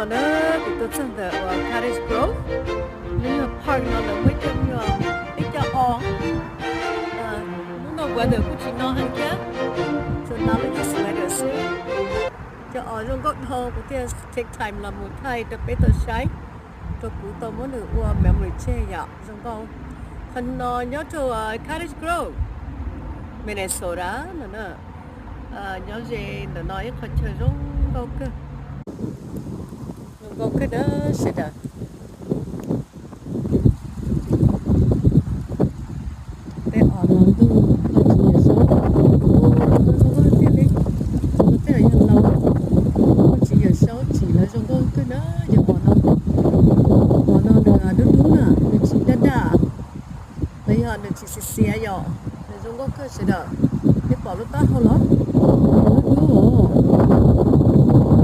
Na, kuv tuaj txog ntawm uas Cottage Grove, lub nyuag park no lawv muaj ib co nyuag, ib co os. Hnub no weather kuj tsis no heev thiab, tsuas hnav lub nyuag sweater xwb. Cov os zoo nkauj dhau, kuv thiaj take time los mus thaij rau peb tau saib, rau kuv tau muab nws ua memory tseg yom. Zoo nkauj. Qhov no nyob rau Cottage Grove, Minnesota no na. Nyob ze ntawm no ib qho chaw zoo nkauj kawg, zoo nkauj kawg na sawv daws. Tej os no ntuj, ntuj tsis nyiam saub, zoo nkauj tiag li. Tej yog laus, ntuj tsis nyiam saub tsim lawv zoo nkauj kawg na. Yog os no, os no nws dub dub na, nws tsis daj daj, los yog nws tsis xiav xiav yom, nws zoo nkauj kawg sawv daws. Peb pom lub taub hau los, dub dub.